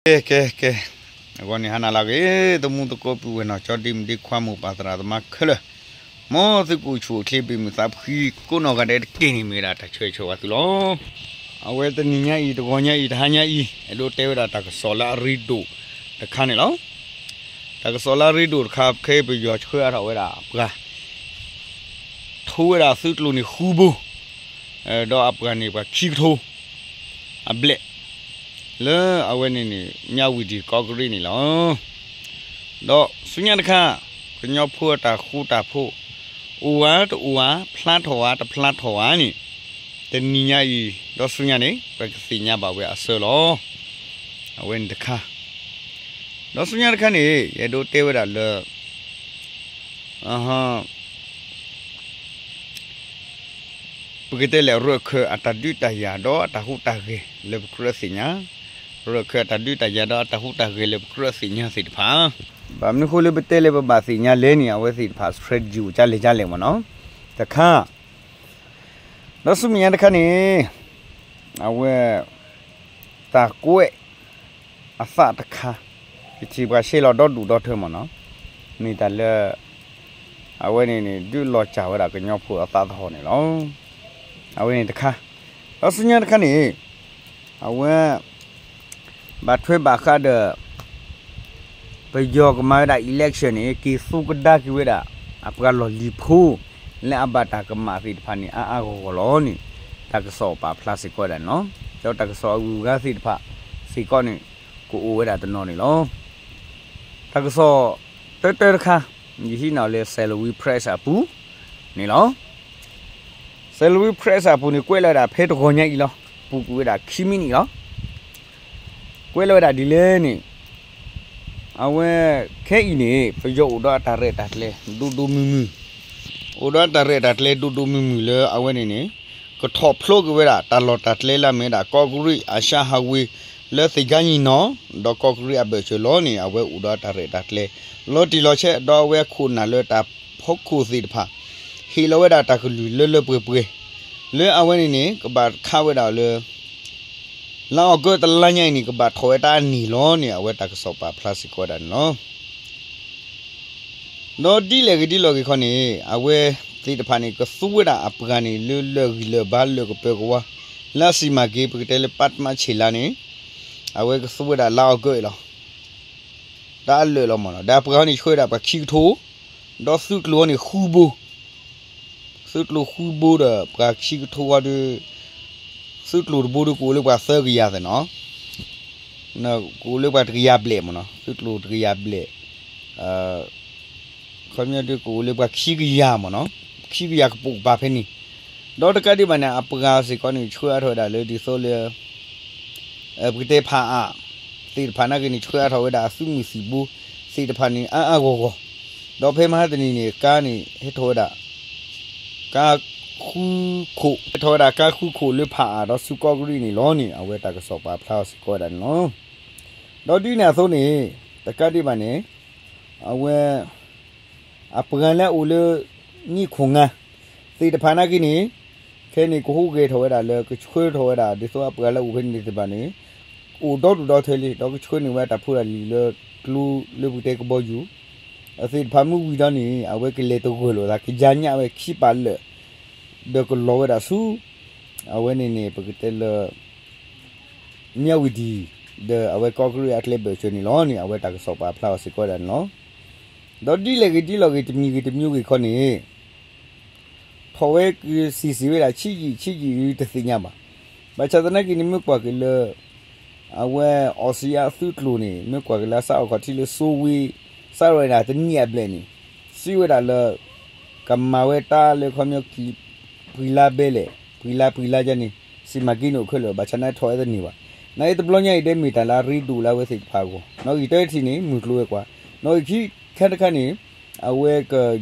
ကဲ ကဲ ကဲ, အဂီၢ်န့ၣ် ဟါနၤလၢအဂ့ၤ သမူသကိးပုၢ်ဝဲၢ်နီၢ်ကၠီ ဒ့မုၣ်ဒ့ခွါ မိၢ်ပၢ်သရၣ်သမါခဲလၢာ်, မ်သုကအိၣ်ဆူၣ်အိၣ်ချ့ ဘၣ်မုာ်သးဖှံကိးနီၢ်ဂၤဒဲးတက့ၢ်န့ၣ် မ့ၢ်ဝဲဒၣ်တၢ်ဆၢဂ့ၤဆၢဝါသုလီၤ. အဝဲတနံၤညါအံၤ တဂီၤညါအံၤ တဟါညါအံၤ အဲၣ်ဒိးတဲဝဲဒၣ်တၢ်ကစီၣ်လၢအရ့ဒိၣ်တခါန့ၣ်လီၤ. တၢ်ကစီၣ်လၢအရ့ဒိၣ်တခါ ခဲအံၤပယီၤဆှၢအါထီၣ်ဝဲဒၣ်ပှၤ ထိဝဲဒၣ်သုးကျိၤန့ၣ်ဃုဘိ, ဒီးအပှၤန့ၣ်ပှၤခံကထိအဘျဲၣ်, လၢအဝဲန့ၣ်န့ၣ် မၠၣ်ဝံၤဒံၣ်ကီးကရံၣ်န့ၣ်လီၤ. ဒီးဆူညါတခါ ကညီဖိအတၢ်ဃူတၢ်ဖိး အိၣ်ဧါတအိၣ်ဧါ ဖျါထီၣ်ဧါတဖျါထီၣ်ဧါန့ၣ် တနံၤညါအံၤ ဒီးဆူညါန့ၣ် ပကသ့ၣ်ညါဘၣ်ဝဲအဆၢလီၤ. အဝဲန့ၣ်တခါ, ဒီးဆူညါတခါန့ၣ် ယအဲၣ်ဒိးတဲဝဲဒၣ်လၢ ပကတဲလဲၣ် ရၢၢ်ခၢၣ်အတၢ်ဒုးတၢ်ယၤ ဒီးအတၢ်ဟူးတၢ်ဂဲၤလၢပကြၢးသ့ၣ်ညါ, ရၢၢ်ခၢၣ်အတၢ်ဒုးတၢ်ယၤ ဒီးအတၢ်ဟူးတၢ်ဂဲၤလၢပကြၢးသ့ၣ်ညါသ့ၣ်တဖၣ်, ဘၣ်မနုၤဃိလၢပတဲလၢပဘၣ်သ့ၣ်ညါလဲၣ်န့ၣ် အဝဲသ့ၣ်တဖၣ် strategy အိၣ်ကလဲၣ်ကလဲၣ်မ့ၢ်နီၤ, တခါ ဒီးဆူမဲာ်ညါတခါန့ၣ် အဝဲ တၢ်ကွဲးအသးတခါ ယထံၣ်ပှၤရှဲလီၤဒီဒူၣ်ဒီထၢမ့ၢ်နီၤ, မ့ၢ်တၢ်လၢ အဝဲန့ၣ်န့ၣ် ဒုးလီၤစၢ်ဝဲဒၣ်ကညီဖိအသးသဟီၣ်န့ၣ်လီၤ. အဝဲန့ၣ်တခါ, ဒီးဆူညါတခါန့ၣ် အဝဲ ဘၣ်ထွဲဘၣ်ဃးဒီး ပယီၤကမၤဝဲဒၣ် election န့ၣ် က့ၤသူကဒါက့ၤဝဲဒၣ် အပှၤလီၢ်လံၤဖိ လၢအဘၣ်တၢ်ကမၣ်သ့ၣ်တဖၣ်န့ၣ် အါအါဂီၢ်ဂီၢ်လီၤန့ၣ် တၢ်ကစီၣ်ပာ်ဖျါစ့ၢ်ကီးဝဲဒၣ်န့ၣ်လီၤ. ဒီးတၢ်ကစီၣ်အဂုၤအဂၤသ့ၣ်တဖၣ်စ့ၢ်ကီးန့ၣ် ကအိၣ်ဝဲဒၣ်တနီၤန့ၣ်လီၤ. တၢ်ကစီၣ်တၢတၢတခါ ယဟံးန့ၢ်လၢ Salween Press အပူၤန့ၣ်လီၤ. Salween Press အပူၤန့ၣ် ကွဲးလီၤဝဲဒၣ်ဖဲတဂီၤညါအံၤလီၤ. ပူၤကွံာ်ဝဲဒၣ်ခံမံးနံးလီၤ. ကွဲးလီၤဝဲဒၣ်ဒ်လဲၣ်န့ၣ် အဝဲ ခဲအံၤန့ၣ် ပယီၤအိၣ်ဒီးအတၢ်ရဲၣ်တၢ်ကျဲၤဒိၣ်ဒိၣ်မုၢ်မုၢ်, အိၣ်ဒီးအတၢ်ရဲၣ်တၢ်ကျဲၤဒိၣ်ဒိၣ်မုၢ်မုၢ်လၢအဝဲန့ၣ်န့ၣ် ကထီၣ်ဖျိက့ၤဝဲဒၣ် တၢ်လီၢ်တၢ်ကျဲလၢအမ့ၢ်ဝဲဒၣ် ကီးကရံၣ် အၡါဟးဝ့ၤ လၢသ့ၣ်ကါယံၣ်နီၣ် ဒီးကီးကရံၣ်အဘၢၣ်စၢၤလီၤန့ၣ် အဝဲအိၣ်ဒီးအတၢ်ရဲၣ်တၢ်ကျဲၤ လီၤတံၢ်လီၤဆဲး ဒီးအဝဲအခိၣ်နၢ်လၢတၢ်ဖီခိၣ်သ့ၣ်တဖၣ် ဟ့ၣ်လီၤဝဲဒၣ်တၢ်ကလုၢ်လၢလၢပှဲၤပှဲၤ လၢအဝဲန့ၣ်န့ၣ် ကဘၣ်ခးဝဲဒၣ်လၢ လါအီကူးတလါညါအံၤန့ၣ် ကဘၣ်ထီၣ်ဝဲတၢ်အနံၣ်လီၤန့ၣ် အဝဲတၢ်ကစီၣ်ပာ်ဖျါစ့ၢ်ကီးဝဲဒၣ်န့ၣ်လီၤ. ဒီးဒ်လဲၣ်ဂ့ၤဒ်လဲၣ်ဂ့ၤခီန့ၣ် အဝဲသ့ၣ်တဖၣ်န့ၣ် ကသူဝဲဒၣ်အပှၤန့ၣ် လၢလၢၢ်ဂံၢ်လၢၢ်ဘါလၢၢ်ကပၢၤကဝါ လၢအစံၣ်မၤက့ၤ ပကတဲလၢ ပထမ ခြေလှမ်း န့ၣ် အဝဲကသူဝဲဒၣ်လါအီကူးအံၤလီၤ. တၢ်အလၢာ်လီၤမ့ၢ်နီၤ ဒီးအပှၤန့ၣ်ဆှၢဝဲဒၣ်ပှၤခံကထိ ဒီးသုးကျိၤအံၤန့ၣ်ဃုဘိ သုးကျိၤဃုဘိဒီးပှၤခံကထိဝဲဒီး သုးကျိၤတဘိဒီးကအိၣ်လၢပှၤသၢကယၤသ့ၣ်နီၤ, ကအိၣ်လၢပှၤတကယၤဘျဲၣ်မ့ၢ်နီၤ သုးကျိၤတကယၤဘျဲၣ် ခီပညီဒီးကအိၣ်လၢပှၤခံကယၤမ့ၢ်နီၤ, ခံကယၤကပိာ်ကပၤဖဲန့ၣ်, ဒီးတကးဒံးဘၣ်န့ၣ် အပှၤစ့ၢ်ကီးန့ၣ် ဆှၢအါထီၣ်ဝဲဒၣ်လၢဒ်သိးလၢ ပကတဲဖးအါ သ့ၣ်တဖၣ်နာ်က့န့ၣ် ဆှၢအါထီၣ်ဝဲဒၣ်အသုးမုၢ်သံၣ်ဘိ သ့ၣ်တဖၣ်န့ၣ် အါအါဂီၢ်ဂီၢ်, ဒီးဖဲမဟါတနံၤန့ၣ် ကါန့ၣ် ဟဲထီၣ်ဝဲဒၣ် ကါဃုခိၣ် ဟဲထီၣ်ဝဲဒၣ်ကါဃုခိၣ်လၢဖးအါဒီးဆူကီးကရံၣ်န့ၣ်လီၤန့ၣ် အဝဲတၢ်ကစီၣ်ပာ်ဖျါအီၤစ့ၢ်ကီးဝဲဒၣ်န့ၣ်လီၤ. ဒီးဒ်န့ၣ်အသိးန့ၣ် တကးဒံးဘၣ်န့ၣ် အဝဲ အပှၤလၢအအိၣ်လၢ နံၣ်ခိၣ်ငါ သ့ၣ်တဖၣ်နာ်က့န့ၣ် ခဲအံၤန့ၣ်ကဟူးဂဲၤထီၣ်ဝဲဒၣ်လၢကဆှၢထီၣ်ဝဲဒၣ် ဒ်သိးအပှၤလၢအအိၣ်ဖဲန့ၣ်သ့ၣ်တဖၣ်န့ၣ် အိၣ်ဒီဒူၣ်ဒီထၢလံ ဒီးကဆှၢန့ၢ်ဝဲတၢ်ဖိတၢ်လံၤလၢကျိလၢပကတဲကဘီယူၤ အသ့ၣ်တဖၣ်မ့ၢ်ဝံၤဒီးန့ၣ် အဝဲကလဲၤတဂၢၢ်လိာ်သး ကယါညၣ်ဝဲခံပာ်လၢာ် ဒီးကလီၤဝဲဒၣ်ဆူ အဝဲန့ၣ်န့ၣ် ပကတဲလၢ မၠၣ်ဝံၤဒံၣ် ဒီးအဝဲကီးကရံၣ်အကျဲဘၢၣ်စၢၤန့ၣ်လီၤန့ၣ် အဝဲတၢ်ကစီၣ်ပာ်ဖျါအီၤစ့ၢ်ကီးဝဲဒၣ်န့ၣ်လီၤ. ဒီးဒ်လဲၣ်ဂ့ၤဒ်လဲၣ်ဂ့ၤ တမံၤဂ့ၤတမံၤဂ့ၤခီန့ၣ် ထီၣ်ဝဲကစံၣ်စံၣ်ဝဲဒၣ် ဆံးယံာ်ဆံးယံာ်တသ့ၣ်ညါဘၣ်. ဘၣ်ဆၣ်သနာ်က့န့ၣ် မ့ၢ်ကွၢ်က့ၤလၢ အဝဲအီစံယါသုးကျိၤန့ၣ် မ့ၢ်ကွၢ်က့ၤလၢအစးထီၣ်ခီၣ်ထံးလၢ စိဝ့ စးထီၣ်ဝဲဒၣ်တနံၣ်အဘျဲၣ်န့ၣ် စံးဝဲဒၣ်လၢ ကမၤဝဲတၢ်လၢခီပညီ ပှဲၤလါဘဲလဲၣ် ပှဲၤလါပှဲၤလါယါန့ၣ် စံၣ်မၤက့ၤန့ၣ်အိၣ်ခဲလၢာ် ဘၣ်ဆၣ်နာ်ထီၣ်ဝဲတန့ၢ်ဘၣ်. နာ်အံၤတဘျီညါအံၤ ဒဲမ့ၢ်တၢ်လၢအရ့ဒိၣ်လၢအဝဲသ့ၣ်တဖၣ်အဂီၢ် နီၣ်ဂံၢ်တထံၣ်န့ၣ် မုၢ်ကျိၤဝဲၤကွာ် နီၣ်ဂံၢ်ခံခါတခါန့ၣ် အဝဲက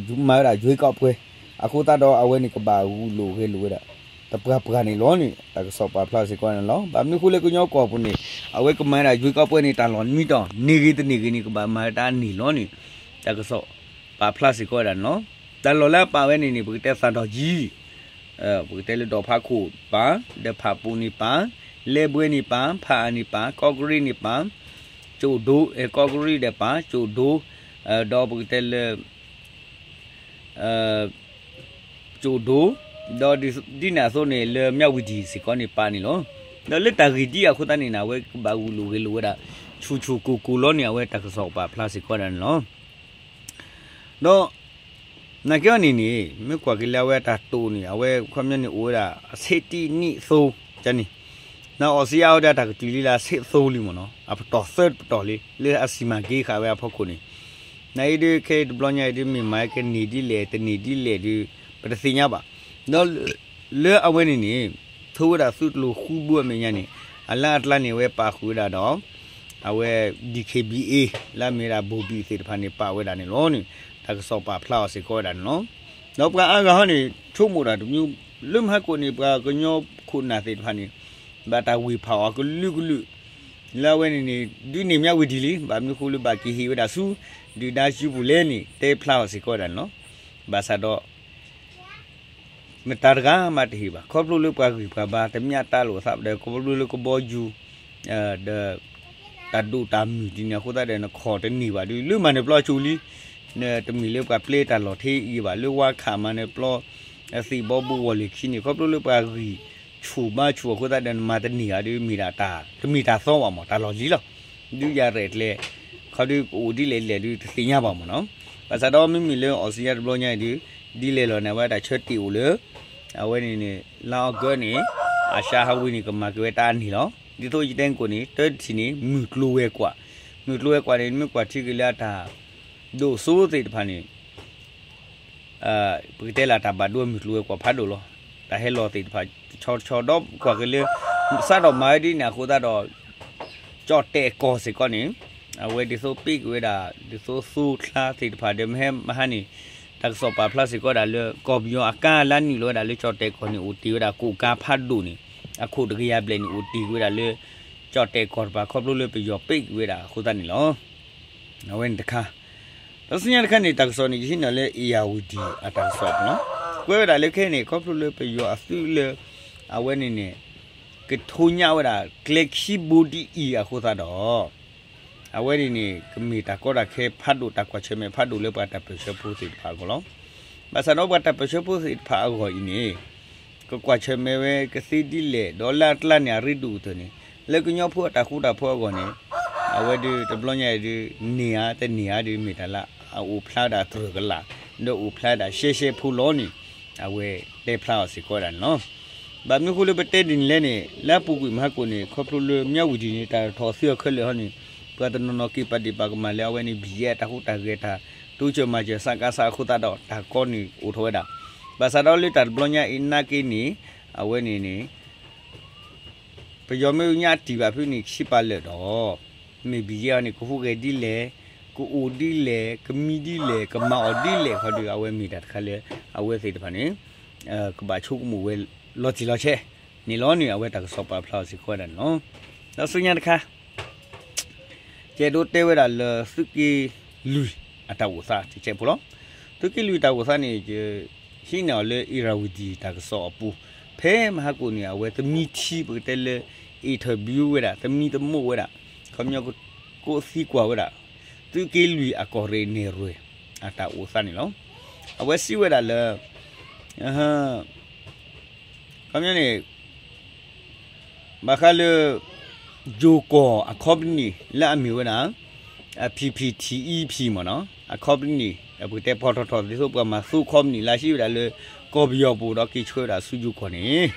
မၤဝဲဒၣ် ရွေးကောက်ပွဲ အဃိသတးဒီးအဝဲန့ၣ်ကဘၣ်ဂုာ်လိာ်ဂဲၤလိာ်ဝဲဒၣ် တပှၤပှၤန့ၣ်လီၤန့ၣ် တၢ်ကစီၣ်ပာ်ဖျါစ့ၢ်ကီးန့ၣ်လီၤ. ဘၣ်မနုၤဃိလၢကညီကီၢ်ပူၤန့ၣ် အဝဲကမၤဝဲဒၣ် ရွေးကောက်ပွဲ န့ၣ် တၢ်လီၢ်မံတီၢ် န့ၢ်ဂ့ၤတန့ၢ်ဂ့ၤန့ၣ် ကဘၣ်မၤဝဲတၢ်န့ၢ်လီၤန့ၣ် တၢ်ကစီၣ်ပာ်ဖျါစ့ၢ်ကီးဝဲဒၣ်န့ၣ်လီၤ. တၢ်လီၢ်လၢအပာ်ဝဲန့ၣ်န့ၣ် ပကတဲသးဒီၣ်ကံ ပကတဲလၢဒီးဖးခိၣ်ပာ် ဒီးဖးပူၤန့ၣ်ပာ် လဲၤဘှဲန့ၣ်ပာ် ဖးအါန့ၣ်ပာ် ကီးကရံၣ်န့ၣ်ပာ် ကၠိၣ်ဒိ ကီၢ်ကရံၣ်ဒီးပၤ ကၠိၣ်ဒိ ဒီးပကတဲလၢ ကၠိၣ်ဒိ ဒီးဒ်န့ၣ်အသိးန့ၣ် လၢမၠၣ်ဝံၤဒံၤစ့ၢ်ကီးန့ၣ် ပာ်န့ၣ်လီၤ. ဒီးလၢတၢ်ဂ့ၢ်ဒ်အံၤအဃိသတးန့ၣ် အဝဲကဘၣ်ဂုာ်လိာ်ဂဲၤလိာ်ဝဲဒၣ် ဆူၣ်ဆူၣ်ကိၢ်ကိၢ်လီၤန့ၣ် အဝဲတၢ်ကစီၣ်ပာ်ဖျါစ့ၢ်ကီးဒၣ်န့ၣ်လီၤ. ဒီး နာ်က့အီၤန့ၣ်န့ၣ် မ့ၢ်ကွၢ်က့ၤလၢအဝဲတၢ်တိာ်န့ၣ် အဝဲခီပညီန့ၣ်အိၣ်ဝဲဒၣ် အဆ့တံၢ်နံၣ်သိ ကန့ၣ် နအီစံယါဝဲဒၣ်တၢ်ကတုၤလံလၢအဆ့သိလံမ့ၢ်နီၤ အပတီၢ်သၢပတီၢ်လံ လၢအစံၣ်မၤက့ၤဃာ်ဝဲအဖီခိၣ်န့ၣ် နာ်အံၤဒုးခဲအံၤတဘျီညါအံၤဒုး မ့ၢ်မၤကန့ၢ်ဒ်လဲၣ် တန့ၢ်ဒ်လဲၣ်ဒုး ပတသ့ၣ်ညါဘၣ်. ဒီး လၢအဝဲန့ၣ်န့ၣ် ထိဝဲဒၣ်သုးကျိၤဃုဘိအမဲာ်ညါန့ၣ် အလၢအကျါန့ၣ် အဝဲပာ်ဃုာ်ဝဲဒၣ်ဒီး အဝဲ ဒံၣ်ခ့ၣ်ဘံၣ်အ့ လၢအမ့ၢ်ဝဲဒၣ်ဘိၣ်ဘံၣ်သ့ၣ်တဖၣ်န့ၣ် ပာ်ဝဲဒၣ်န့ၣ်လီၤန့ၣ် တၢ်ကစီၣ်ပာ်ဖျါအီၤစ့ၢ်ကီးဝဲဒၣ်န့ၣ်လီၤ. ဒီးပှၤအါဂၤဟီန့ၣ် ဆိကမိၣ်တၢ်တမံၤ လၢမဟါကိၣ်န့ၣ် ပှၤကညီခိၣ်နၢ်သ့ၣ်တဖၣ်န့ၣ် ဘၣ်တၢ်ဝ့ၢ်ဖးအီၤကလုာ်ကလုာ် လၢအဝဲန့ၣ်န့ၣ် ဒုးန့ၢ်မၠၣ်ဝံၤဒံးလံ ဘၣ်မနုၤဃိလၢဘၣ်က့ၤဟ့ၣ်ဝဲဒၣ်ဆူ ဒုၣ်ဒါစုပူၤလဲၣ်န့ၣ် တဲဖျါအီၤစ့ၢ်ကီးဝဲဒၣ်န့ၣ်လီၤ. ဘၣ်ဆၣ်ဒီး မတၤတဂၤမးတဟ့ၣ်ဘၣ် ခီဖျိလၢပှၤဂံၢ်ပှၤဘါတမ့ၢ်အတၢ်လိာ်သးဒီး ခီဖျိလၢကဘီယူၤ ဒီး တၢ်ဒိၣ်တၢ်မုၢ်ဒ်န့ၣ်အဃိသတးဒီး နခီၣ်တန့ၢ်ဘၣ်ဒုး လၢမၤနၢၤပျီအကၠိလံ နတမ့ၢ်လၢပှၤပျဲတၢ်လီၢ်ထဲအံၤဘၣ် လၢဝါခးမၤနၢၤပျီ သ့ၣ်ဘီဘိဝီၤလ့ၤခံန့ၣ် ခီဖျိလၢပှၤဂံၢ်ဆူၣ်ဘါဆူၣ်အဃိသတးဒီး နမၤတန့ၢ်ဘၣ်ဒုး မ့ၢ်ဒၣ်တၢ် တမ့ၢ်တၢ်သီဘၣ်မး တၢ်လီၢ်လံလီၤ. ဒုးယၤရဲၣ်ကျဲၤ ခီဒုးကအိၣ်ဒ်လဲၣ်ဒ်လဲၣ်ဒုး တသ့ၣ်ညါဘၣ်မးနီၤ. ဘၣ်ဆၣ်ဒီးမ့မ့ၢ်လၢအီစံယါတဘျီညါအံၤဒုး ဒ်လဲၣ်လီၤန့ၣ် အဝဲတၢ်ဆၢတ့ၢ်အိၣ်လၢ အဝဲန့ၣ်န့ၣ် လါအီကူးန့ၣ် အစှၤဟးဝ့ၤန့ၣ် ကမၤက့ၤဝဲတၢ်အနံၣ်လီၤ. ဒ်သိးယတဲကီးန့ၣ် တထံၣ်န့ၣ် မုၢ်ကျိၤဝဲၤကွာ်, မုၢ်ကျိၤဝဲၤကွာ်န့ၣ် မ့ၢ်ကွၢ်ထံက့ၤလၢအတၢ် ဒိၣ်စိသ့ၣ်တဖၣ်န့ၣ် ပကတဲလၢတၢ်ဘၣ်ဒိမုၢ်ကျိၤဝဲၤကွာ်ဖးဒိၣ်လီၤ. တၢ်ဟဲလီၤသ့ၣ်တဖၣ် တဆီတဆီဒီးကွၢ်က့ၤလၢ စးထီၣ်မၤဝဲဒ်န့ၣ်အဃိသတးဒီး ကၠီၣ်တဲာ်ကီၢ်စ့ၢ်ကီးန့ၣ် အဝဲဒ်သိးပ့ၢ်က့ၤဝဲဒၣ် ဒ်သိးသိချါသ့ၣ်တဖၣ်ဒီးမဟဲမဟါန့ၣ် တၢ်ကစီၣ်ပာ်ဖျါစ့ၢ်ကီးဒၣ်လၢ ကီၢ်ပယီၤအကါလၢနုာ်လီၤဝဲဒၣ်လၢကၠီၣ်တဲာ်ကီၢ်န့ၣ် အိၣ်တ့ၢ်ဝဲဒၣ်ကိၣ်ကါဖးဒိၣ်န့ၣ် အခိၣ်တကယၤဘျဲၣ်န့ၣ် အိၣ်တ့ၢ်က့ၤဝဲဒၣ်လၢ ကၠီၣ်တဲာ်ကီၢ်တဖၣ်ခီဖျိလၢပယီၤပ့ၢ်က့ၤဝဲဒၣ်အဃိသတးန့ၣ်လီၤ. အဝဲန့ၣ်တခါ ဒီးဆူညါတခါန့ၣ် တၢ်ကစီၣ်န့ၣ် ယဟံးန့ၢ်လၢ အ့ၣ်ယၣ်ဝတံၣ် အတၢ်ကစီၣ်အပူၤလီၤ. ကွဲးဝဲဒၣ်လၢခဲအံၤန့ၣ် ခီဖျိလၢပယီၤအသုးလၢ အဝဲန့ၣ်န့ၣ် ကထိညၣ်ဝဲဒၣ်ကျဲခံဘိဒ်အံၤအဃိသတးဒီး အဝဲန့ၣ်န့ၣ် ကမ့ၢ်တၢ်ကီတၢ်ခဲဖးဒိၣ် တၢ်ကွၢ်ဆၢၣ်မဲာ်ဖးဒိၣ်လၢပှၤတၢ်ပၢၢ်ဆၢဖိသ့ၣ်တဖၣ်အဂီၢ်လီၤ. ဘၣ်ဆၣ်ဒီးပှၤတၢ်ပၢၢ်ဆၢဖိသ့ၣ်တဖၣ်အဂီၢ်အံၤန့ၣ် ကကွၢ်ဆၢၣ်မဲာ်ဝဲကသ့ဒ်လဲၣ် ဒီးလၢအကျါန့ၣ် အရ့ဒိၣ်ကတၢၢ်န့ၣ် လၢကညီဖိအတၢ်ဃူတၢ်ဖိးအဂီၢ်န့ၣ် အဝဲဒုးတဘျီညါအံၤဒုး န့ၢ်ဧါတန့ၢ်ဧါဒုး မ့ၢ်တၢ်လၢအအိၣ်ဖျါဝဲဒၣ်တြၢၢ်ကလာ် ဒီးအိၣ်ဖျါဝဲဒၣ်ရှဲရှဲဖိလီၤန့ၣ် အဝဲတဲဖျါအီၤစ့ၢ်ကီးဝဲဒၣ်န့ၣ်လီၤ. ဘၣ်မနုၤဃိလၢပတဲဒ်န့ၣ်လဲၣ်န့ၣ် လၢအပူၤကွံာ်မဟါကိၣ်န့ၣ် ခီဖျိလၢမၠၣ်ဝတံၣ်န့ၣ် တၢ်ထီၣ်သုးအခဲလၢာ်ဟီန့ၣ် ပှၤတနီၤနီၤက့ၤပာ်ဒ့ၣ်ပာ်ကမၣ်လၢအဝဲန့ၣ် ဘံၣ်ယဲၢ်တၢ်ဟူးတၢ်ဂဲၤတၢ် တိစၢၤမၤစၢၤစးကါစးအဃိသတးဒီး တၢ်ကီန့ၣ်အိၣ်ထီၣ်ဝဲဒၣ် ဘၣ်ဆၣ်ဒီးလၢတၢ်တဘျီညါအံၤနာ်က့န့ၣ် အဝဲန့ၣ်န့ၣ် ပယီၤမ့ၢ်ညၣ်တံၢ်ဘၣ်ဖုန့ၣ် ခံပာ်လၢာ်ဒီး မ့ၢ်ဘံၣ်ယဲၢ်အီၤန့ၣ် ကဟူးဂဲၤဒ်လဲၣ်, ကအိၣ်ဒ်လဲၣ်, ကမံဒ်လဲၣ်, ကမၤအီၤဒ်လဲၣ်ခီဒီး အဝဲမ့ၢ်တၢ်တခါလၢ အဝဲသ့ၣ်တဖၣ်န့ၣ် ကဘၣ်ဆိကမိၣ်ဝဲလီၤတံၢ်လီၤဆဲးန့ၣ်လီၤန့ၣ် အဝဲတၢ်ကစီၣ်ပာ်ဖျါအီၤစ့ၢ်ကီးဝဲဒၣ်န့ၣ်လီၤ. ဒီးဆူညါတခါ ကဲဒိးတဲဝဲဒၣ်လၢသုးက့လွံၢ်အတၢ်အိၣ်သးတကဲးဖိလီၤ. သုးက့လွံၢ်တၢ်အိၣ်သးန့ၣ် ယဟံးန့ၢ်အီၤလၢ အ့ရၣ်ဝတံၣ်တၢ်ကစီၣ်အပူၤ ဖဲမဟါကိၣ်န့ၣ် အဝဲသမံထံပကတဲလၢ interview ဝဲဒၣ် သမံသမိးဝဲဒၣ် ခီပညီကကိးသံကွၢ်ဝဲဒၣ် သုးက့လွံၢ်အကီၢ်ရ့ၣ်နဲၣ်ရွဲၣ်အတၢ်အိၣ်သးန့ၣ်လီၤ. အဝဲစံးဝဲဒၣ်လၢ ခီပညီန့ၣ် ဘၣ်ဃးလၢ ယိၤကီၢ်အ company လၢအမ့ၢ်ဝဲဒၣ် PPTEP မ့ၢ်နီၤ အ company ပကတဲပီထီၣ်ထီၣ်ဒ်သိးပှၤမၤသူ company လၢအဟံးဝဲဒၣ်လၢ ကီၢ်ပယီၤပူၤဒီးက့ၤဆှၢဝဲဒၣ်ဆူယိၤကီၢ်န့ၣ်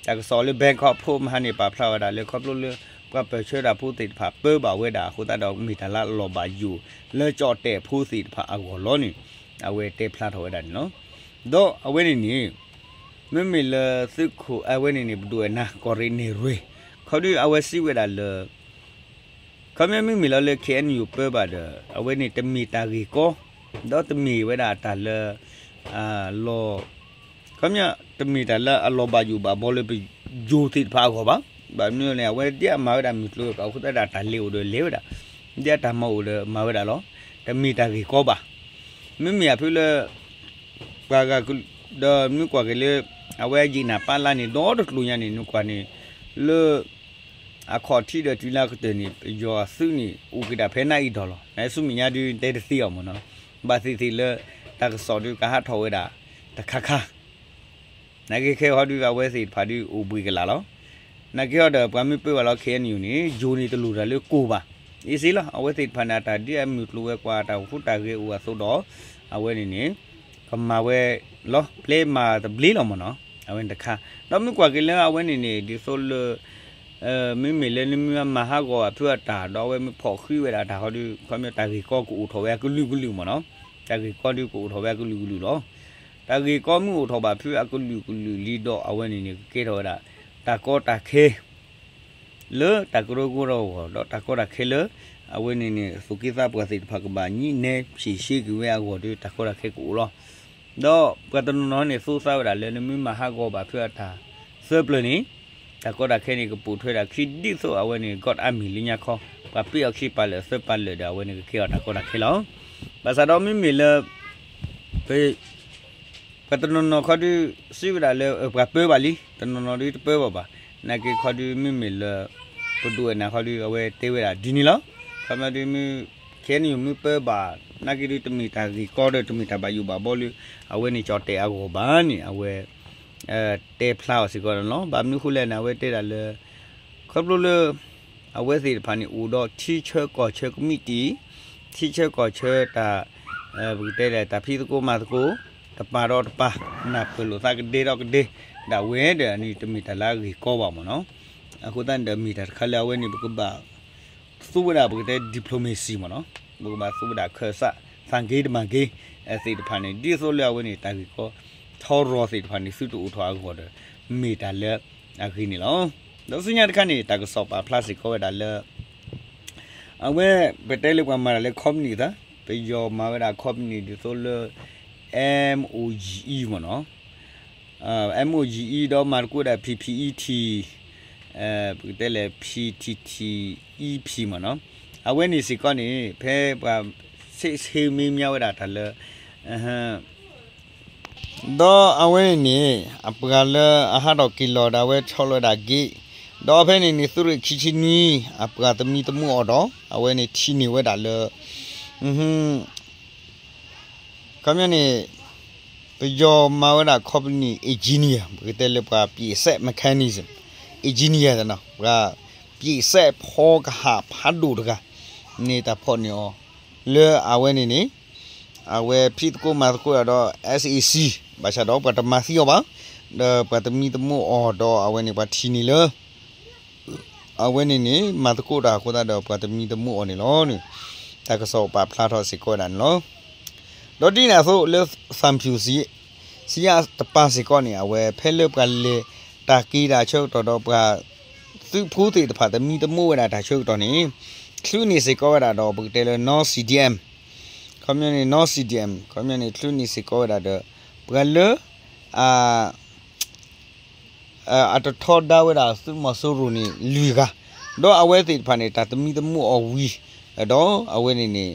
တၢ်ကစီၣ်လၢ Bangkok Post မဟါန့ၣ် ပာ်ဖျါဝဲဒၣ်လၢခီဖျိလၢ ပှၤပၢၢ်ဆၢတၢ်ဖိသ့ၣ်တဖၣ်ပၢဘၣ်ဝဲဒၣ်အဃိသတးဒီး မ့ၢ်တၢ်လၢအလီၤဘၣ်ယိၣ်လၢကၠီၣ်တဲၣ်ဖိသ့ၣ်တဖၣ်အဂီၢ်လီၤန့ၣ် အဝဲတဲဖျါထီၣ်ဝဲဒၣ်န့ၣ်လီၤ. ဒီးအဝဲန့ၣ်န့ၣ် မ့မ့ၢ်လၢသုးခိၣ်အဝဲန့ၣ်န့ၣ် ပဒိၣ်အနၢ်ကီၢ်ရ့ၣ်နဲၣ်ရွဲၣ် ခီဒုးအဝဲစံးဝဲဒၣ်လၢ ခီပညီမ့မ့ၢ်လီၤလၢ KNU ပၢဘၣ်ဒီး အဝဲန့ၣ်တမ့ၢ်တၢ်ဂ့ၢ်ကီ ဒီးတမ့ၢ်ဝဲဒၣ်တၢ်လၢ အလီၤ ခီပညီ တမ့ၢ်တၢ်လၢအလီၤဘၣ်ယိၣ်ဘၣ်ဘီလၢပယိၤသ့ၣ်တဖၣ်အဂီၢ်ဘၣ်. ဘၣ်မနုၤလဲၣ် အဝဲဒ်အမၤဝဲဒၣ်မုၢ်ကျိၤဝဲၤကွာ်အဃိသတးဒီး တၢ်လဲၤအိၣ်ဒီးလဲၤဝဲဒၣ်, ဒ်အတၢ်မၤအိၣ်ဒီးမၤဝဲဒၣ်လီၤ. တမ့ၢ်တၢ်ဂ့ၢ်ကီဘၣ်. မ့မ့ၢ်အဖုလၢ ပှၤဂၤက ဒီးမ့ၢ်ကွၢ်က့ၤလၢ အဝဲယံာ်နၢ်ပၢၢ်လၢ်န့ၣ် ဒီတကျိၤညါန့ၣ် နကွၢ်န့ၣ် လၢ အခီၣ်ထံးဒီးတုၤလၢအကတၢၢ်န့ၣ် ပယီၤအသုးန့ၣ် အိၣ်က့ၤဒၣ်ဖဲနၢ်အံၤဒီးလီၤ. နဆူမဲာ်ညါဒုးတဲတသ့အီၤမ့ၢ်နီၤ. ဘၣ်သ့ၣ်သ့ၣ်လၢ တၢ်ကစီၣ်ဒုးကဟးထီၣ်ဝဲဒၣ်တခါခါ နာ်က့ခဲအံၤဟီဒုး အဝဲသ့ၣ်တဖၣ်ဒုးအိၣ်ဘှံးကလာ်လီၤ. နာ်က့ဟီဒီး ပှၤမ့ၢ်ပၢဘၣ်လီၤ ခ့ၣ်အဲၣ်ယူၣ်န့ၣ် ယိၤန့ၣ်တလိၣ်တၢ်လၢကိၢ်ဘၣ်. အ့စ့လီၤ အဝဲသ့ၣ်တဖၣ်န့ၣ် အတၢ်ဒုးအမုၢ်ကျိၤဝဲၤကွာ် အတၢ်အိၣ်ဃူတၢ်ဂဲၤအိၣ်အသိးဒီး အဝဲန့ၣ်န့ၣ် ကမၤဝဲလီၤ ပျဲမၤတဘျ့လီၤမ့ၢ်နီၤ. အဝဲန့ၣ်တခါ ဒီးမ့ၢ်ကွၢ်က့ၤလၢအဝဲန့ၣ်န့ၣ် ဒ်သိးလၢ မ့မ့ၢ်လၢနမ့ၢ်မၤဟးဂီၤအဖုအတၢ် ဒီးအဝဲမ့ၢ်ဖီၣ်ဃံးဝဲဒၣ်တၢ်ဟီဒုး ခီပညီတၢ်ဂ့ၢ်ကီကအိၣ်ထီၣ်ဝဲအကလုာ်ကလုာ်မ့ၢ်နီၤ. တၢ်ဂ့ၢ်ကီဒုးကအိၣ်ထီၣ်ဝဲအကလုာ်ကလုာ်လီၤ. တၢ်ဂ့ၢ်ကီမ့ၢ်အိၣ်ထီၣ်ဘၣ်ဖုအကလုာ်ကလုာ်လံဒီး အဝဲန့ၣ်န့ၣ် ကကဲထီၣ်ဝဲဒၣ် တၢ်ကီတၢ်ခဲ လၢတၢ်ကရၢကရိအဂီၢ် ဒီးတၢ်ကီတၢ်ခဲလၢ အဝဲန့ၣ်န့ၣ် သူၣ်က့သးပှၢ်သ့ၣ်တဖၣ်ကဘၣ်ညံးနဲဖြေရှင်းက့ၤဝဲအဂီၢ်ဒီး တၢ်ကီတၢ်ခဲကအိၣ်လီၤ. ဒီးပှၤတနီၤနီၤန့ၣ် သူသးဝဲဒၣ်လၢနမ့ၢ်မၤဟးဂီၤဘၣ်ဖုအတၢ်သၢပျၢၤန့ၣ် တၢ်ကီတၢ်ခဲန့ၣ် ကပိာ်ထွဲဒၣ်ခံဒ်သိးအဝဲန့ၣ် ကီၢ်အါမံၤလၢညါခီ ပှၤပ့ၢ်အီၤခံပာ်လၢာ်သၢပာ်လၢာ်ဒီး အဝဲန့ၣ်ကကဲအီၤတၢ်ကီတၢ်ခဲလီၤ. ဘၣ်ဆၣ်ဒီးမ့မ့ၢ်လၢ ပှၤတနီၤနီၤခီဒုး စံးဝဲဒၣ်လၢ ပှၤပၢဘၣ်လံ, တနီၤနီၤဒုးတပၢဘၣ်ဘၣ်. နာ်က့ခီဒုး မ့မ့ၢ်လၢ ပဒိၣ်အနၢ်ခီဒုး အဝဲတဲဝဲဒၣ်ဒ်န့ၣ်လီၤ. ခီမ့ၢ်ဒုးမ့ၢ် ခ့ၣ်အဲၣ်ယူၣ် မ့ၢ်ပၢဘၣ် နာ်က့ဒုး တမ့ၢ်တၢ်ဂ့ၢ်ကီဒီး တမ့ၢ်တၢ်ဘၣ်ယိၣ်ဘၣ်ဘီလၢ အဝဲန့ၣ်ကၠီၣ်တဲၣ်အဂီၢ်ဘၣ်န့ၣ် အဝဲ တဲဖျါအီၤစ့ၢ်ကီးန့ၣ်လီၤ. ဘၣ်မနုၤဃိလဲၣ်န့ၣ် အဝဲတဲဒၣ်လၢ ခီဖျိလၢ အဝဲသ့ၣ်တဖၣ်န့ၣ် အိၣ်ဒီးထံဆၢကီၢ်ဆၢကမံးတံာ်, ထံဆၢကီၢ်ဆၢတၢ် ပကတဲဒၣ်တၢ်ဖံးသကိးမၤသကိး တပၤဒီးတပၤ နၢ်ပၢၢ်လိာ်သးကဒဲဒီးကဒဲ ဒၣ်ဝဲဒီးန့ၣ် တမ့ၢ်တၢ်လၢအဂ့ၢ်ကီဘၣ်မ့ၢ်နီၤ. အဃိသတးန့ၣ်ဒီး မ့ၢ်တၢ်တခါလၢအဝဲန့ၣ် ပကဘၣ် သူဝဲဒၣ်ပကတဲ diplomacy မ့ၢ်နီၤ, ပကဘၣ်သူဝဲဒၣ်ခၢၣ်စး သးက့တမၤက့ သ့ၣ်တဖၣ်န့ၣ် ဒ်သိးလၢအဝဲန့ၣ် တၢ်ဂ့ၢ်ကီထီရီၤသ့ၣ်တဖၣ်န့ၣ် သုတအိၣ်ထီၣ်အဂီၢ်ဒီး မ့ၢ်တၢ်လၢအဂ့ၤန့ၣ်လီၤ. ဒီးဆူညါတခါန့ၣ် တၢ်ကစီၣ်ပာ်ဖျါစ့ၢ်ကီးဝဲဒၣ်လၢ အဝဲ ပတဲလၢပှၤမၤတၢ်လၢ company သး ပယီၤမၤဝဲဒၣ် company ဒ်သိးလၢ MOGE မ့ၢ်နီၤ, MOGE ဒီးမၤသကိးဒၣ် PPET ပကတဲလၢ PTTEP မ့ၢ်နီၤ, အဝဲန့ၣ်စ့ၢ်ကီးန့ၣ် ဖဲပှၤဆ့ၣ်ဆ့ၣ်မ့ၢ်မၤဝဲဒၣ်တၢ်လၢ ဒီးအဝဲန့ၣ်န့ၣ် အပှၤလၢအဟးထီၣ်က့ၤလီၤဒီးအဝဲဆီလီၤဝဲဒၣ် gate, ဒီးဖဲန့ၣ်န့ၣ် သုးရ့ၣ်ခံဆံနွံ အပှၤသမံသမိးအီၤဒီး အဝဲန့ၣ်ထံၣ်န့ၢ်ဝဲဒၣ်လၢ ခီပညီန့ၣ် ပယီၤမၤဝဲဒၣ် company engineer ပကတဲလၢပှၤ ပြင်စက် mechanism engineer သ့ၣ်နီၤ, ပှၤ ပြင်စက် ဖီကဟၣ်ဖးဒိၣ်တဂၤန့ၣ် တၢ်ဖီၣ်န့ၢ်အီၤ လၢအဝဲန့ၣ်န့ၣ် အဝဲဖံးသကိးမၤသကိးဒီး SAC ဘၣ်ဆၣ်ဒီးပှၤတမၤသံအီၤဘၣ်, ဒီးပှၤသမံသမိးအီၤဒီးအဝဲန့ၣ်ပှၤထံၣ်န့ၢ်လၢ အဝဲန့ၣ်န့ၣ် မၤသကိးတၢ်အဃိသတးဒီး ပှၤသမံသမိးအီၤန့ၣ်လီၤန့ၣ် တၢ်ကစီၣ်ပာ်ဖျါထီၣ်စ့ၢ်ကီးဝဲဒၣ်န့ၣ်လီၤ. ဒီးဒ်န့ၣ်အသိးလၢ သံဖြူ စံယၣ်တပၤစ့ၢ်ကီးန့ၣ် အဝဲဖဲလၢပှၤလဲၤတၢ်က့ၤတၢ်ဆၢကတီၢ်ဒီးပှၤသုးဖိသ့ၣ်တဖၣ်သမံသမိးဝဲဒၣ်တၢ်ဆၢကတီၢ်န့ၣ် ချုးန့ၢ်စ့ၢ်ကီးဝဲဒၣ်ဒီးပကတဲလၢ non-CDM, ခီပညီန့ၣ် non-CDM ခီပညီန့ၣ် ချုးန့ၢ်စ့ၢ်ကီးဝဲဒၣ်ဒီး ပှၤလၢ အ အတထီဒါဝဲဒၣ်သုးမီၤစိရိၤန့ၣ် လွံၢ်ဂၤ, ဒီးအဝဲသ့ၣ်တဖၣ်န့ၣ် တၢ်သမံသမိးအီၤဝံၤဒီး အဝဲန့ၣ်န့ၣ်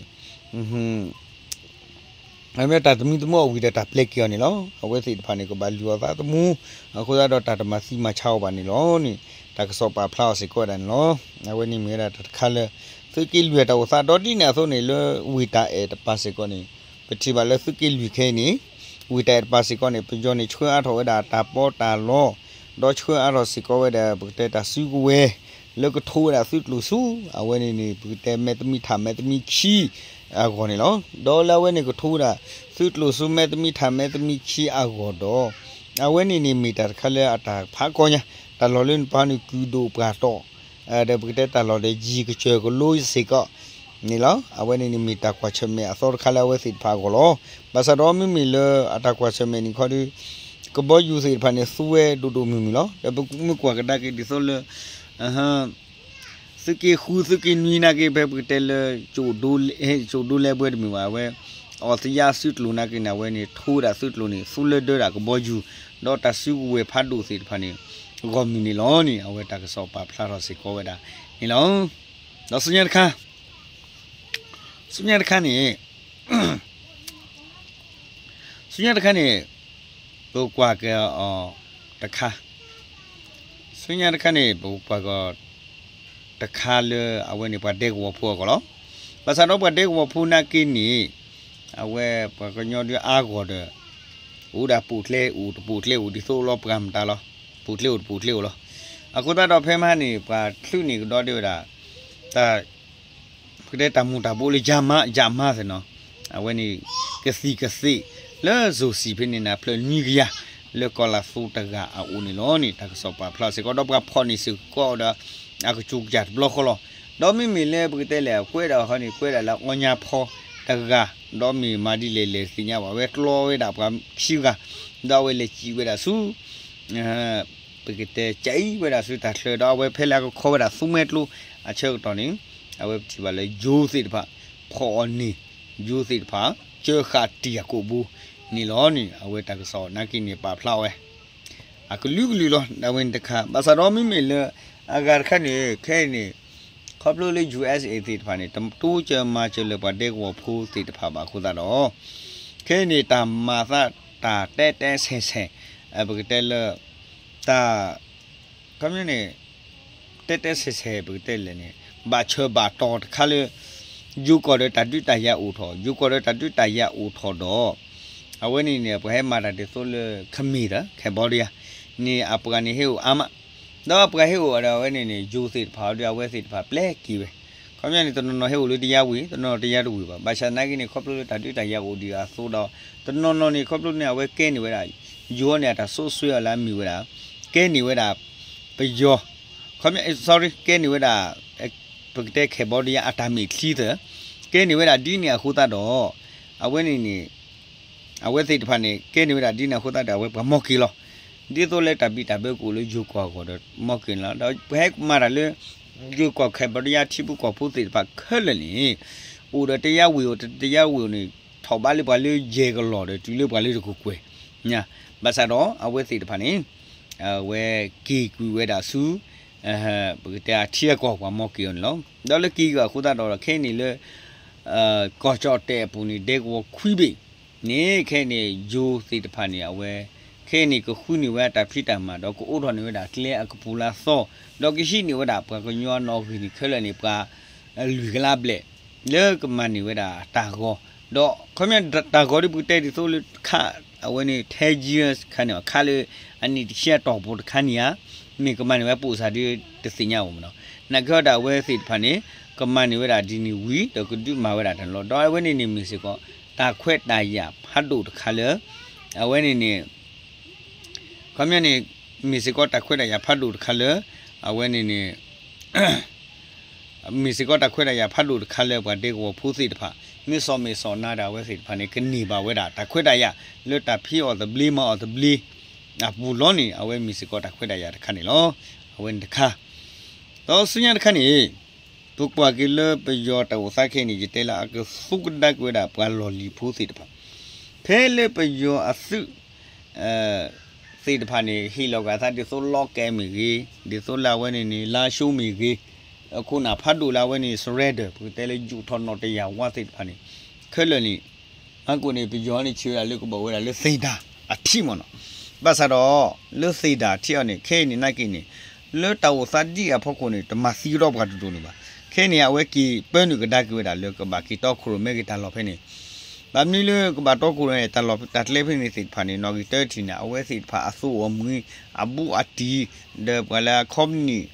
အမ့ၢ်တၢ်သမံသမိးအီၤဝံၤဒီးတၢ်ပျဲက့ၤအီၤန့ၣ်လီၤ. အဝဲသ့ၣ်တဖၣ်န့ၣ် ကဘၣ်လုၢ်အီၣ်သးသမူ အဃိသတးဒီးတၢ်တမၤသံမၤဆါအီၤဘၣ်န့ၣ်လီၤန့ၣ် တၢ်ကစီၣ်ပာ်ဖျါအီၤစ့ၢ်ကီးဝဲဒၣ်န့ၣ်လီၤ. အဝဲန့ၣ်မ့ၢ်ဝဲဒၣ်တၢ်တခါလၢ သုးက့လွံၢ်တၢ်အိၣ်သး ဒီးဒ်န့ၣ်အသိးန့ၣ် လၢဝ့ၢ်တၢ်အဲၣ်တပၤစ့ၢ်ကီးန့ၣ် ပထံၣ်ဘၣ်လၢသုးက့လွံၢ်ခဲအံၤန့ၣ် ဝ့ၢ်တၢ်အဲၣ်တပၤစ့ၢ်ကီးန့ၣ် ပယီၤန့ၣ်ဆှၢအါထီၣ်ဝဲဒၣ်တၢ်ပီးတၢ်လီ ဒီးဆှၢအါထီၣ်စ့ၢ်ကီးဝဲဒၣ် ပကတဲတၢ်စုကဝဲၤ လၢကထိဝဲဒၣ်သုးကျိၤဆူ အဝဲန့ၣ်န့ၣ် ပကတဲမဲာ်သမံထၣ်မဲာ်သမံခံအဂီၢ်န့ၣ်လီၤ. ဒီးလၢအဝဲန့ၣ်ကထိဝဲဒၣ် သုးကျိၤဆူမဲာ်သမံထၣ်မဲာ်သမံခံအဂီၢ်ဒီး အဝဲန့ၣ်န့ၣ်မ့ၢ်တၢ်တခါလၢအတၢ်ဖးကီညါ တၢ်လီၢ်လၢနပာ်န့ၣ်ကုၢ်ဒိၣ်ပှၢ်တီၢ် ဒီးပကတဲတၢ်လီၢ်ဒီးယံၤကစၢၢ်ကလိစ့ၢ်ကီးန့ၣ်လီၤ. အဝဲန့ၣ်န့ၣ်မ့ၢ်တၢ်ကွၢ်ဆၢၣ်မဲာ်အသီတခါလၢအဝဲသ့ၣ်တဖၣ်အဂီၢ်လီၤ. ဘၣ်ဆၣ်ဒီးမ့မ့ၢ်လၢအတၢ်ကွၢ်ဆၢၣ်မဲာ်န့ၣ်ခီဒီး ကဘီယူၤသ့ၣ်တဖၣ်န့ၣ် သူဝဲဒိၣ်ဒိၣ်မုၢ်မုၢ်လီၤ. ဒီးပမ့ၢ်ကွၢ်ကဒါက့ၤဒ်သိးလၢ သုးက့ဃု သုးက့နွံနာ်က့ ဖဲပကတဲလၢ ကၠိၣ်ဒိလဲဘှဲတမ့ၢ်ဘၣ် အဝဲ အီၣ်သယါသုးကျိၤနာ်က့န့ၣ် အဝဲန့ၣ် ထိဝဲဒၣ်သုးကျိၤန့ၣ် သူလၢဒၢဒၣ်ကဘီယူၤ ဒီးတၢ်စုကဝဲၤဖးဒိၣ်သ့ၣ်တဖၣ်န့ၣ် ဂီၢ်မုၢ်န့ၣ်လီၤန့ၣ် အဝဲတၢ်ကစီၣ်ပာ်ဖျါထီၣ်စ့ၢ်ကီးဝဲဒၣ်န့ၣ်လီၤ. ဒီးဆူညါတခါ ဆူညါတခါန့ၣ် ဆူညါတခါန့ၣ် ပကွၢ်က့ၤအီၤတခါ ဆူညါတခါန့ၣ် ပကွၢ်က့ၤ တခါလၢအဝဲန့ၣ်ပှၤဒဲကဝီၤဖိအဂီၢ်လီၤ. ဘၣ်ဆၣ်ဒီးပှၤဒဲကဝီၤဖိနာ်က့န့ၣ် အဝဲပှၤကညီဒုးအါဂီၢ်ဒီး အိၣ်ဒၣ်ပိာ်ကျဲအိၣ်တပိာ်ကျဲအိၣ် ဒ်သိးလီၤပှၤမတၤလီၤ. ပိာ်ကျဲအိၣ်တပိာ်ကျဲအိၣ်လီၤ. အဃိသတးဒီးဖဲမဟါန့ၣ် ပှၤချုးန့ၢ်ကဒီးဒၣ်ဝဲဒၣ် တၢ် ပကတဲတၢ်မူၤတၢ်ဘိလၢယါမါ ယါမါသ့ၣ်နီၤ, အဝဲန့ၣ် ကသံၣ်ကသ့ၣ် လၢစိၤဆံးဖဲန့ၣ်န့ၣ် ဖျၢၣ်နွံကယၤ လၢကီၢ်လၤသူတဂၤအအိၣ်န့ၣ်လီၤန့ၣ် တၢ်ကစီၣ်ပာ်ဖျါစ့ၢ်ကီး ဒီးပှၤဖီၣ်န့ၢ်စ့ၢ်ကီးဒီး အကစူၤကစၢ်တဘျီဃီလီၤ. ဒီးမ့မ့ၢ်လၢပကတဲလဲၣ် ကွဲးဒၣ်ဟီန့ၣ် ကွဲးဒၣ်လၢအီညါဖီတဂၤ, ဒီးမ့ၢ်မၤဒ်လဲၣ်လဲၣ်တသ့ၣ်ညါဘၣ် အဝဲကျီဝဲဒၣ်ပှၤခံဂၤ, ဒီးအဝဲလဲၤစံးဝဲဒၣ်ဆူ ပကတဲကၠံဝဲဒၣ်ဆူတၢ်ချၢ ဒီးအဝဲဖဲလၢအကခီဝဲဒၣ်သူမှဲကျိအဆၢကတီၢ်န့ၣ် အဝဲပထံၣ်ဘၣ်လၢယိၤသ့ၣ်တဖၣ် ဖီၣ်အီၤန့ၢ် ယိၤသ့ၣ်တဖၣ် ကၢဃာ်တံၢ်အကိာ်ဘိန့ၣ်လီၤန့ၣ် အဝဲတၢ်ကစီၣ်နာ်က့န့ၣ် ပာ်ဖျါဝဲ အကလုာ်ကလုာ်လီၤ. အဝဲန့ၣ်တခါ ဘၣ်ဆၣ်ဒီးမ့မ့ၢ်လၢ အဂၤတခါန့ၣ် ခဲအံၤန့ၣ် ခီဖျိလၢ ယူႇအက်စ်အေ သ့ၣ်တဖၣ်န့ၣ် တတိစၢၤမၤစၢၤလၢပှၤဒဲကဝီၤဖိသ့ၣ်တဖၣ်ဘၣ်အဃိသတးဒီး ခဲအံၤန့ၣ် တၢ်မၤသးတၢ်တဲတဲဆဲးဆဲး ပကတဲလၢ တၢ် ခီပညီန့ၣ် တဲတဲဆဲးဆဲး ပကတဲလဲၣ်န့ၣ် ဘၣ်ဆၢဘၣ်တီၤတခါလၢ ယိၤကီၢ်ဒီးတၢ်ဒုးတၢ်ယၤအိၣ်ထီၣ် ယိၤကီၢ်ဒီးတၢ်ဒုးတၢ်ယၤအိၣ်ထီၣ်ဒီး အဝဲန့ၣ်န့ၣ် ပှၤဟဲမၤတၢ်ဒ်သိးလၢ ခမ့ၢ်ဒီး Cambodia န့ၣ် အပှၤန့ၣ်ဟ့ၣ်အိၣ်အါမး, ဒီးအပှၤဟ့ၣ်အိၣ်ဒီးအဝဲန့ၣ်န့ၣ် ယိၤသ့ၣ်တဖၣ်ဒီးအဝဲသ့ၣ်တဖၣ်ပျဲက့ၤဝဲ, ခီပညီန့ၣ် တနီၤနီၤဟ့ၣ်အိၣ်လၢတယါဝံၤ တနီၤနီၤတယါတဝံၤဘၣ်, ဘၣ်ဆၣ်နာ်က့န့ၣ် ခီဖျိလၢတၢ်ဒုးတၢ်ယၤအိၣ်ဒံးအသိးဒီး တနီၤနီၤန့ၣ် ခီဖျိန့ၣ် အဝဲကဲန့ၢ်ဝဲဒၣ် ယိၤန့ၣ် အတၢ်စိးဆှၢအီၤလၢအမ့ၢ်ဝဲဒၣ် ကဲန့ၢ်ဝဲဒၣ် ပယီၤ ခီပညီ sorry ကဲန့ၢ်ဝဲဒၣ် ပကတဲ Cambodia အတၢ်မဲာ်ချံသၢ, ကဲန့ၢ်ဝဲဒၣ်ဒ်န့ၣ်အဃိသတးဒီး အဝဲန့ၣ်န့ၣ် အဝဲသ့ၣ်တဖၣ်န့ၣ် ကဲန့ၢ်ဝဲဒၣ်ဒ်န့ၣ်အဃိသတးဒီး အဝဲပှၤမီၢ်က့ၤလီၤ. ဒ်သိးလၢတၢ်ဘံၣ်တၢ်ဘၢကအိၣ်လၢယိၤကီၢ်အဂီၢ်ဒီး မီၢ်က့ၤန့ၣ်လီၤ. ဒီးပှၤဟဲမၤတၢ်လၢ ယိၤကီၢ် Cambodia ထံဖိကီၢ်ဖိသ့ၣ်တဖၣ်ခဲလၢာ်န့ၣ် အိၣ်ဒီးတယါဝံၤအိၣ် တယါဝံၤအိၣ်န့ၣ် ထီၣ်ဘးလၢပှၤလၢယဲၢ်ကလီၢ်ဒီး တုၤလၢပှၤလၢတကကွဲၢ်ညါ, ဘၣ်ဆၣ်ဒီးအဝဲသ့ၣ်တဖၣ်န့ၣ် အဝဲက့ၤကွံာ်ဝဲဒၣ်ဆူ ပကတဲအထံအကီၢ်ပှၤမီၢ်က့ၤအီၤန့ၣ်လီၤ. ဒီးလၢက့ၤကွံာ်အဃိသတးဒီး ခဲအံၤန့ၣ်လၢ ကီၢ်ကၠီၣ်တဲၣ်အပူၤန့ၣ် ဒဲကဝီၤခွံဘ့ၣ်န့ၣ် ခဲအံၤန့ၣ် ယိၤသ့ၣ်တဖၣ်န့ၣ် အဝဲ ခဲအံၤန့ၣ် ကဃုန့ၢ်ဝဲတၢ်ဖံးတၢ်မၤ ဒီးကအိးထီၣ်န့ၢ်ဝဲဒၣ်ကျဲအကပူၤလၢအသီ, ဒီးကဟံးန့ၢ်ဝဲဒၣ်ပှၤကညီအနီၣ်ဂံၢ်န့ၣ်ခဲလၢာ်န့ၣ် ပှၤ လွံၢ်ကလးဘျဲၣ် လၢကမၤန့ၢ်ဝဲဒၣ်တၢ်ဂီၤ, ဒီးခီပညီတၢ်ဂီၤဒ်ပကတဲဒ်သိးလၢခါ အဝဲန့ၣ် ten years ခါန့ၣ် ခါလၢအနံၣ်တဆံအတီၢ်ပူၤတခါန့ၣ်ဧါ, မ့ၢ်ကမၤန့ၢ်ဝဲပိာ်စၢ်ဒ်တသ့ၣ်ညါအီၤမ့ၢ်နီၤ, နာ်က့ဒီးအဝဲသ့ၣ်တဖၣ်န့ၣ် ကမၤန့ၢ်ဝဲဒၣ်ဒ်န့ၣ်ဝံၤ ဒီးကဒုးမၤဝဲဒၣ်တၢ်န့ၣ်လီၤ. ဒီးအဝဲန့ၣ်န့ၣ်မ့ၢ်စ့ၢ်ကီး တၢ်ခွဲးတၢ်ယာ်ဖးဒိၣ်တခါလၢ အဝဲန့ၣ်န့ၣ် ခီပညီန့ၣ် မ့ၢ်စ့ၢ်ကီးတၢ်ခွဲးတၢ်ယာ်ဖးဒိၣ်တခါလၢ အဝဲန့ၣ်န့ၣ် မ့ၢ်စ့ၢ်ကီးတၢ်ခွဲးတၢ်ယာ်ဖးဒိၣ်တခါလၢပှၤဒဲကဝီၤဖိသ့ၣ်တဖၣ် မ့ၢ်စီၤမ့ၢ်စီၤနၤဒီးအဝဲသ့ၣ်တဖၣ်န့ၣ် ကန့ၢ်ဘၣ်ဝဲဒၣ် တၢ်ခွဲးတၢ်ယာ်လၢတၢ်ဖံးအီၣ်သဘျ့မၤအီၣ်သဘျ့ အပူၤလီၤန့ၣ် အဝဲမ့ၢ်စ့ၢ်ကီးတၢ်ခွဲးတၢ်ယာ်တခါန့ၣ်လီၤ. အဝဲန့ၣ်တခါ ဒီးဆူညါတခါန့ၣ် ပကွၢ်က့ၤလၢပယီၤတၢ်အိၣ်သးခဲအံၤန့ၣ် ယတဲလၢအကသူကဒါက့ၤဝဲဒၣ်ပှၤလီၢ်လံၤဖိသ့ၣ်တဖၣ် ဖဲလၢပယီၤအသုး သ့ၣ်တဖၣ်န့ၣ် ဟ့ၣ်လီၤက့ၤအသးဒ်သိးလီကဲမ့ၢ်ဂ့ၤ, ဒ်သိးလၢအဝဲန့ၣ်န့ၣ် လါၡိမ့ၢ်ဂ့ၤ, အခိၣ်နၢ်ဖးဒိၣ်လၢအဝဲန့ၣ် surrender ပကတဲလၢယူာ်ထီၣ်နီၣ်တယၢ်ဝါသ့ၣ်တဖၣ်န့ၣ် ခဲလၢာ်န့ၣ် မၤကိၣ်န့ၣ် ပယီၤန့ၣ်ဆံးဝဲဒၣ်လၢကဘၣ်ဝဲဒၣ်လၢသ့ၣ်ဒၢ်အထံးမ့ၢ်နီၤ, ဘၣ်ဆၣ်ဒီး လၢသ့ၣ်ဒၢ်အထံးအီၤန့ၣ် ခဲအံၤန့ၣ်နာ်က့န့ၣ် လၢတၢ်အိၣ်သးဒ်အံၤအဖီခိၣ်န့ၣ် တမၤသံကဒီးပှၤတဒိၣ်န့ၣ်ဘၣ်. ခဲအံၤန့ၣ် အဝဲက့ၤပၢနုာ်ကဒါက့ၤဝဲဒၣ်လၢကဘၣ်က့ၤတီခိၣ်ရိၣ်မဲက့ၤတၢ်လီၢ်ဖဲန့ၣ် ဘၣ်မနုၤလၢကဘၣ်တီခိၣ်ရိၣ်မဲ တၢ်လီၢ်တၢ်ကျဲဖဲန့ၣ်သ့ၣ်တဖၣ်န့ၣ် နီၣ်ဂံၢ်တၢထံၣ်န့ၣ် အဝဲသ့ၣ်တဖၣ်အသိးအမူၤ အဘူးအတံၢ် ဒီးပှၤလၢအခီပနံၣ်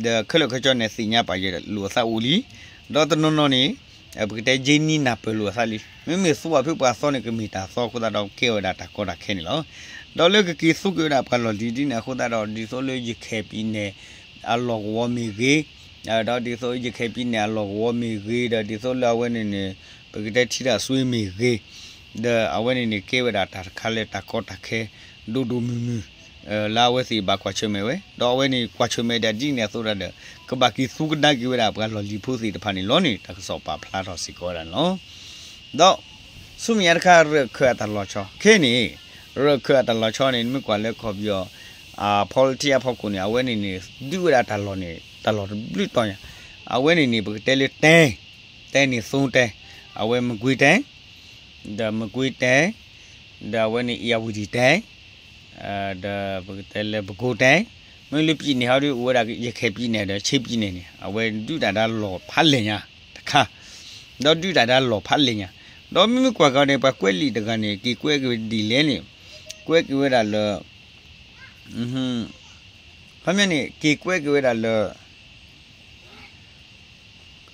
ဒီးခဲလၢာ်ခဲဆ့န့ၣ် သ့ၣ်ညါပာ်ယဲလိာ်အသးအိၣ်လံ. ဒီးတနီၤနီၤန့ၣ် ပကတဲယ့နံနၢ်ပၢၢ်လိာ်အသးလံ. မ့မ့ၢ်သူအဖုပှၤသီန့ၣ် ကမ့ၢ်တၢ်သီအဃိသတးဒီးကဲဝဲဒၣ်တၢ်ကီတၢ်ခဲန့ၣ်လီၤ. ဒီးလၢကက့ၤသူက့ၤဝဲဒၣ်ပှၤလီၢ်လံၤဒ်န့ၣ်အဃိသတးဒီး ဒ်သိးလၢယခဲပံၤနဲၣ် အလီၢ်ကဝီၤမ့ၢ်ဂ့ၤ, ဒီးဒ်သိးယခဲပံၤနဲၣ်အလီၢ်ကဝီၤမ့ၢ်ဂ့ၤ ဒီးဒ်သိးလၢအဝဲန့ၣ်န့ၣ် ပကတဲထံတၢ်ဆွ့မ့ၢ်ဂ့ၤ, ဒီးအဝဲန့ၣ်န့ၣ် ကဲဝဲဒၣ်တၢ်တခါလၢတၢ်ကီတၢ်ခဲ ဒိၣ်ဒိၣ်မုၢ်မုၢ် လၢအဝဲသ့ၣ်ဘၣ်ကွၢ်ဆၢၣ်မဲာ်ဝဲ, ဒီးအဝဲန့ၣ်ကွၢ်ဆၢၣ်မဲာ်ဒၣ်ဒ်န့ၣ်အသိးဒီး ကဘၣ်က့ၤသူကဒါက့ၤဝဲဒၣ်ပှၤလီၢ်လံၤဖိသ့ၣ်တဖၣ်န့ၣ်လီၤန့ၣ် တၢ်ကစီၣ်ပာ်ဖျါထီၣ်စ့ၢ်ကီးဝဲဒၣ်န့ၣ်လီၤ. ဒီး ဆူမဲာ်ညါတခါ ရၢၢ်ခၢၣ်အတၢ်လီၤဆီ ခဲအံၤန့ၣ် ရၢၢ်ခၢၣ်အတၢ်လီၤဆီန့ၣ် နမ့ၢ်ကွၢ်လၢကီၢ်ပယီၤ အ politics အဖီခိၣ်န့ၣ် အဝဲန့ၣ်န့ၣ် ဒုးဝဲဒၣ်တၢ်လီၢ်န့ၣ် တၢ်လီၢ်တဘျုးတီၤညါ, အဝဲန့ၣ်န့ၣ် ပကတဲလၢတဲ တဲန့ၣ်သိတဲ, အဝဲမကွ့တဲ, ဒီးမကွ့တဲ, ဒီးအဝဲန့ၣ် အ့ၣ်ယၣ်ဝတံၣ်တဲ, ဒီးပကတဲလၢပကိးတဲ, ပ မ့ၢ်လၢပံၤန့ၣ်ဟီဒုး အိၣ်ဝဲဒၣ် ရခဲၣ်ပံၤန့ၣ်ဒီး ဆ့ပံၤန့ၣ်န့ၣ် အဝဲဒုးတၢ်ဒါလီၢ်ဖးလဲၢ်ညါတခါ, ဒီးဒုးတၢ်ဒါလီၢ်ဖးလဲၢ်ညါ, ဒီးမ့မ့ၢ်ကွၢ်ကီးန့ၣ် ပှၤကွဲးလံာ်တဂၤန့ၣ် က့ၤကွဲးက့ၤဝဲဒ်လဲၣ်န့ၣ်, ကွဲးက့ၤဝဲဒၣ်လၢ ခီပညီန့ၣ် က့ၤကွဲးက့ၤဝဲဒၣ်လၢ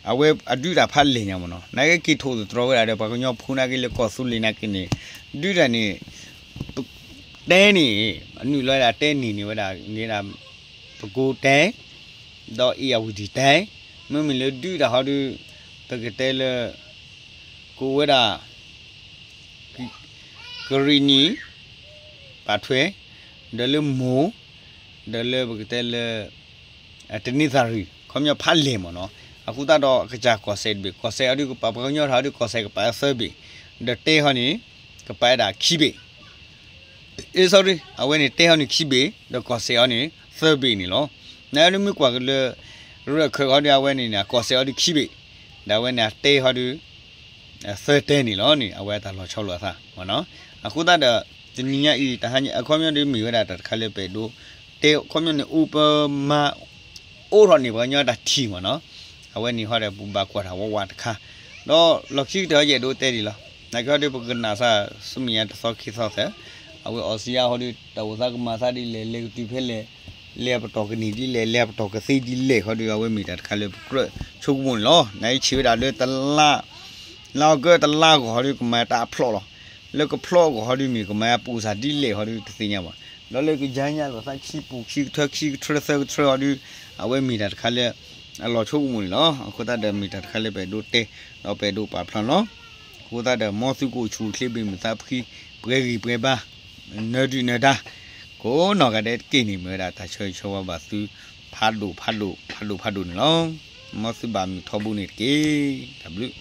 အဝဲအဒုးတၢ်ဖးလဲၢ်ညါမ့ၢ်နီၤ, နာ်က့က့ၤထိၣ်သတြီၤဝဲဒၣ်ဒီး ပှၤကညီဖိနာ်က့လၢကီၢ်သူလ့ၤနာ်က့န့ၣ်, ဒုးတၢ်န့ၣ် တဲန့ၣ် အနုာ်လီၤဝဲဒၣ်တဲန့ၢ်န့ၣ်ဝဲဒၣ် န့ၣ်ဒၣ် ပဲခူးတိုင်း ဒီး ဧရာဝတီတိုင်း, မ့မ့ၢ်လၢဒုးတၢ်ဟီဒုး ပကတဲလၢ ကအိၣ်ဝဲဒၣ် ကရံၣ်နံၣ် ပာ်ထွဲ, ဒီးလၢမိၢ်, ဒီးလၢပကတဲလၢ တနံၤသၣ်ရံၣ် ခီပညီဖးလဲၢ်မ့ၢ်နီၤ, အဃိသတးဒီးကစၢ်ကီၢ်စဲၣ်တဘ့ၣ်, ကီၢ်စဲၣ်အီၤဒုးကပာ် ပှၤကညီတၢ်ဟီဒုး ကီၢ်စဲၣ်ကပာ်သၢဘ့ၣ်, ဒီးတဲဟီန့ၣ် ကပာ်ဝဲဒၣ်ခံဘ့ၣ် အ့ sorry အဝဲန့ၣ်တဲဟီန့ၣ်ခံဘ့ၣ် ဒီးကီၢ်စဲၣ်အီၤန့ၣ် သၢဘ့ၣ်န့ၣ်လီၤ. နာ်က့ဒုးမ့ၢ်ကွၢ်က့ၤလၢ ရၢၢ်ခၢၣ်ဟီဒုး အဝဲန့ၣ်န့ၣ် ကီၢ်စဲၣ်အီၤဒုးခံဘ့ၣ်, ဒီးအဝဲန့ၣ်အတဲဟီဒုး သၢတဲန့ၣ်လီၤန့ၣ် အဝဲတၢ်လီၤဆီလိာ်အသးမ့ၢ်နီၤ. အဃိသတးဒီး တနံၤညါအံၤ တဟါညါ အခီပညီဒုးမ့ၢ်ဝဲဒၣ်တၢ်တခါလၢပအဲၣ်ဒိးတဲ ခီပညီန့ၣ် အိၣ်ပမၤ အိးထီၣ်န့ၢ်ပှၤကညီတၢ်ထံၣ်မ့ၢ်နီၤ. အဝဲန့ၣ်ဟီဒီးပဘၣ်ကွၢ်တၢ်ဝးဝးတခါ, ဒီးလီၢ်ခံကတၢၢ်ဟီယအဲၣ်ဒိးတဲဒ်လီၤ. နာ်က့ဟီဒုးပကနၣ်သး ဆူမဲာ်ညါတသီခံသီသၢ, အဝဲအီစထြ့လယါဟီဒုး တၢ်အိၣ်သးကမၤသးဒ်လဲၣ်, လဲၤကတုၤဖဲလဲၣ်, လဲၤပတီၢ်ကနံၣ်ဒ်လဲၣ်, လဲၤပတီၢ်ကသ့ဒ်လဲၣ်ဟီဒုး အဝဲမ့ၢ်တၢ်တခါလၢပကြၢးဆိကမိၣ်န့ၣ်လီၤ. နာ်က့ဆံးဝဲဒၣ်လၢတလါ လါအီကူးတလါအဂီၢ်ဟီဒုး ကမၤတၢ်အဖျိးလီၤ. လၢကဖျိးအဂီၢ်ဟီဒုးမ့ၢ်ကမၤပူၤစၢ်ဒ်လဲၣ်ဟီဒုးတသ့ၣ်ညါဘၣ်. ဒီးလၢကယါညါလိာ်သးခံပူၤခံကထၢခံကထၢသၢကထၢဟီဒုး အဝဲမ့ၢ်တၢ်တခါလၢ အလီၤဆိကမိၣ်န့ၣ်လီၤ. အဃိသတးဒီးမ့ၢ်တၢ်တခါလၢပအဲၣ်ဒိးတဲ ဒီးပအဲၣ်ဒိးပာ်ဖျါလီၤ. အဃိသတးဒီးမ်သုကအိၣ်ဆူၣ်အိၣ်ချ့ ဘၣ်မုာ်သးဖှံ ပှဲၤဂံၢ်ပှဲၤဘါ နၢၤဒုၣ်နၢၤဒါ ကိးနီၢ်ဂၤဒဲးတက့ၢ်န့ၣ် မ့ၢ်ဝဲဒၣ်တၢ်ဆၢဂ့ၤဆၢဝါဘၣ်သု ဖးဒိၣ်ဖးဒိၣ်ဖးဒိၣ်ဖးဒိၣ်န့ၣ်လီၤ. မ်သုဘၣ်မုာ်ထီဘိန့ၣ်တက့ၢ်. တၢ်ဘျုး